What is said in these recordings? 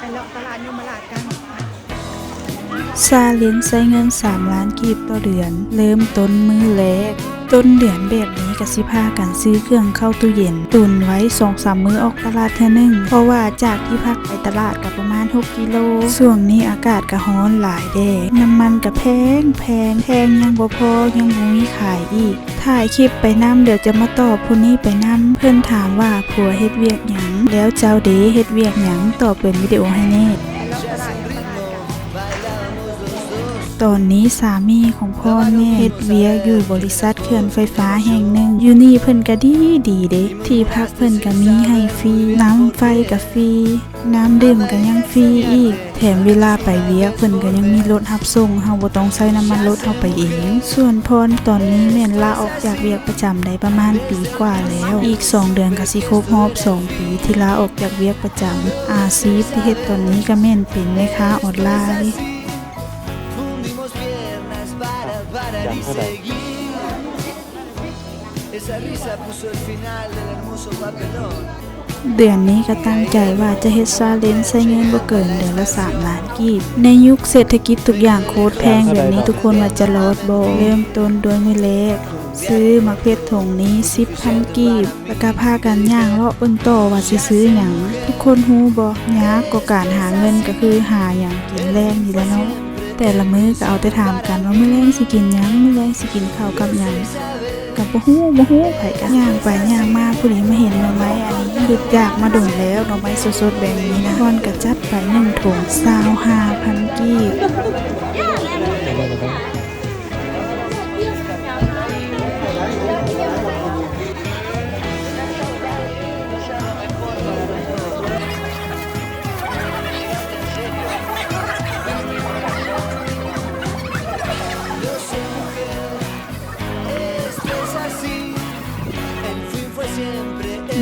ໄປເລາະຕະຫຼາດຍົມມະລາດກັນ. ຊາເລັນໃຊ້ເງິນສາມລ້ານກີບຕໍ່ເດືອນ, ເລີ່ມຕົ້ນມື້ແລກ. ຕົ້ນເດືອນແບບນີ້ກໍຊິພາກັນຊື້ເຄື່ອງເຂົ້າຕູ້ເຢັນ ຕຸນໄວ້ສອງສາມມື້ອອກຕະຫຼາດເທື່ອໜຶ່ງ, ເພາະວ່າຈາກທີ່ພັກໄປຕະຫຼາດກໍປະມານຫົກກິໂລ. ຊ່ວງນີ້ອາກາດກໍຮ້ອນຫຼາຍແດ່, ນ້ຳມັນກໍແພງໆ, ແພງຍັງບໍ່ພໍ ຍັງບໍ່ມີຂາຍອີກ. ຖ່າຍຄລິບໄປນຳ, ດຽວຈະມາຕອບຜູ້ນີ້ໄປນຳ. ເພິ່ນຖາມວ່າຜົວເຮັດວຽກຫຍັງ ແລ້ວເຈົ້າເດເຮັດວຽກຫຍັງ? ຕອບເປັນວິດີໂອໃຫ້ແດ່. ຕອນນີ້ສາມີຂອງພອນແມ່ນເຮັດວຽກຢູ່ບໍລິສັດເຂື່ອນໄຟຟ້າແຫ່ງໜຶ່ງ. ຢູ່ນີ້ເພິ່ນກະດີດີເດ້, ທີ່ພັກເພິ່ນກະມີໃຫ້ຟຣີ, ນ້ຳໄຟກະຟຣີ, ນ້ຳດື່ມກະຍັງຟຣີອີກ. ແຖມເວລາໄປວຽກເພິ່ນກໍຍັງມີລົດຮັບສົ່ງ, ເຮົາບໍ່ຕ້ອງໃຊ້ນ້ຳມັນລົດເຮົາໄປເອງ. ສ່ວນພອນຕອນນີ້ແມ່ນລາອອກຈາກວຽກປະຈຳໄດ້ປະມານປີກວ່າແລ້ວ, ອີກສອງເດືອນກໍຊິຄົບຮອບສອງປີທີ່ລາອອກຈາກວຽກປະຈຳ. ອາຊີບທີ່ເຮັດຕອນນີ້ກໍແມ່ນເປັນແມ່ຄ້າອອນລາຍ. ເດືອນນີ້ກໍຕັ້ງໃຈວ່າຈະເຮັດຊາເລັນໃຊ້ເງິນບໍ່ເກີນເດືອນລະສາມລ້ານກີບ. ໃນຍຸກເສດຖະກິດທຸກຢ່າງໂຄດແພງແບບນີ້, ທຸກຄົນວ່າຈະລອດບໍ່? ເລີ່ມຕົ້ນດ້ວຍມື້ແລກ, ຊື້ໝາກເຜັດຖົງນີ້ສິບພັນກີບ, ແລ້ວກໍພາກັນຍ່າງເລາະເບິ່ງຕໍ່ວ່າຊິຊື້ຫຍັງ. ທຸກຄົນຮູ້ບໍ່? ຍາກກວ່າການຫາເງິນກໍຄືຫາຫຍັງກິນແລງນີ້ແຫຼະເນາະ. ແຕ່ລະມື້ກໍເອົາແຕ່ຖາມກັນວ່າມື້ແລງຊິກິນຫຍັງ, ມື້ແລງຊິກິນເຂົ້າກັບຫຍັງ. ກໍບໍ່ຮູ້ ບໍ່ຮູ້ ໃຜກໍຍ່າງໄປຍ່າງມາ ຜູ້ໃດມາເຫັນໜໍ່ໄມ້ອັນນີ້ ຄິດຢາກມາດົນແລ້ວ, ໜໍ່ໄມ້ສົດໆແບບນີ້ນະ. ກ່ອນກໍຈັດໄປໜຶ່ງຖົງ ຊາວຫ້າພັນກີບ.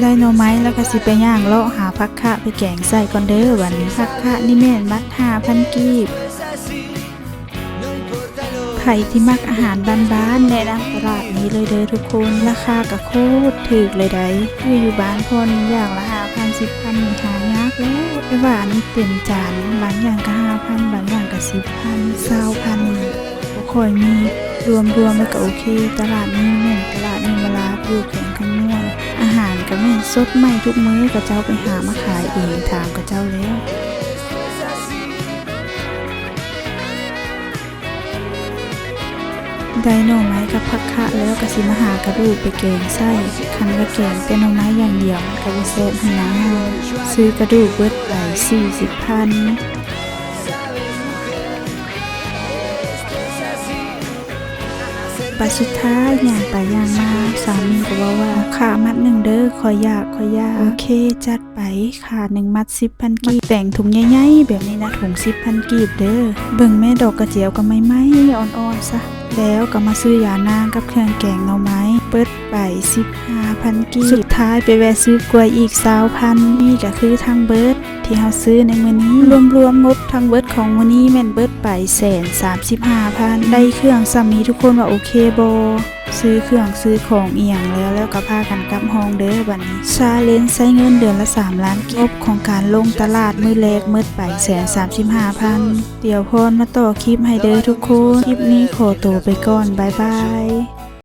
ໄດ້ໜໍ່ໄມ້ແລ້ວກໍຊິໄປຍ່າງເລາະຫາຜັກຂະໄປແກງໃສ່ກ່ອນເດີ. ບັດນີ້ຜັກຂະນີ້ແມ່ນມັດຫ້າພັນກີບ. ໃຜທີ່ມັກອາຫານບ້ານໆ ແນະນຳຕະຫຼາດນີ້ເລີຍເດີທຸກຄົນ, ລາຄາກໍໂຄດຖືກເລີຍໃດ໋. ຄືຢູ່ບ້ານພອນນີ້ ຢ່າງລະຫ້າພັນ ສິບພັນນີ້ຫາຍາກແລ້ວ, ແຕ່ວ່າອັນນີ້ເຕັມຈານ, ບາງຢ່າງກໍຫ້າພັນ ບາງຢ່າງກໍສິບພັນ ຊາວພັນນີ້ບໍ່ຄ່ອຍມີ. ລວມໆແລ້ວກໍໂອເຄ, ຕະຫຼາດນີ້ແມ່ນຕະຫຼາດຍົມມະລາດ ຢູ່ແຂວງຄຳມ່ວນ. ອາຫານກໍແມ່ນສົດໃໝ່ທຸກມື້, ເຂົາເຈົ້າໄປຫາມາຂາຍເອງ, ຖາມເຂົາເຈົ້າແລ້ວ. ໄດ້ໜໍ່ໄມ້ກັບຜັກຂະແລ້ວ ກໍຊິມາຫາກະດູກໄປແກງໃສ່. ຄັນວ່າແກງແຕ່ໜໍ່ໄມ້ຢ່າງດຽວ ມັນກໍບໍ່ແຊບຫັ້ນນາ. ຊື້ກະດູກເບິດໄປສີ່ສິບພັນ. ບາດສຸດທ້າຍ ຍ່າງໄປຍ່າງມາ ສາມີກໍເວົ້າວ່າ ເອົາຂາມັດໜຶ່ງເດີ ຂ້ອຍຢາກ ຂ້ອຍຢາກ. ໂອເຄ ຈັດ ໄປ ຂາໜຶ່ງມັດສິບພັນກີບ. ແຕງຖົງໃຫຍ່ໆແບບນີ້ນະ ຖົງສິບພັນກີບເດີ. ເບິ່ງແມ່ ດອກກະຈຽວກໍໃໝ່ໆ ອ່ອນໆຊະ. ແລ້ວກໍມາຊື້ຢານາງກັບເຄື່ອງແກງໜໍ່ໄມ້ ເບິດໄປສິບຫ້າພັນກີບ. ສຸດທ້າຍໄປແວ່ຊື້ກ້ວຍອີກຊາວພັນ. ນີ້ກໍຄືທັງເບິດທີ່ເຮົາຊື້ໃນມື້ນີ້. ລວມໆງົບທັງເບິດຂອງມື້ນີ້ແມ່ນເບິດໄປແສນສາມສິບຫ້າພັນ. ໄດ້ເຄື່ອງສ່ຳນີ້ ທຸກຄົນວ່າໂອເຄບໍ່? ຊື້ເຄື່ອງຊື້ຂອງອີ່ຫຍັງແລ້ວ ແລ້ວກໍພາກັນກັບຫ້ອງເດີບັດນີ້. ຊາເລັນໃຊ້ເງິນເດືອນລະສາມລ້ານກີບ. ງົບຂອງການລົງຕະຫຼາດມື້ແລກໝົດໄປແສນສາມສິບຫ້າພັນ. ດຽວພອນມາຕໍ່ຄລິບໃຫ້ເດີທຸກຄົນ. ຄລິບນີ້ຂໍໂຕໄປກ່ອນ. ບາຍບາຍ.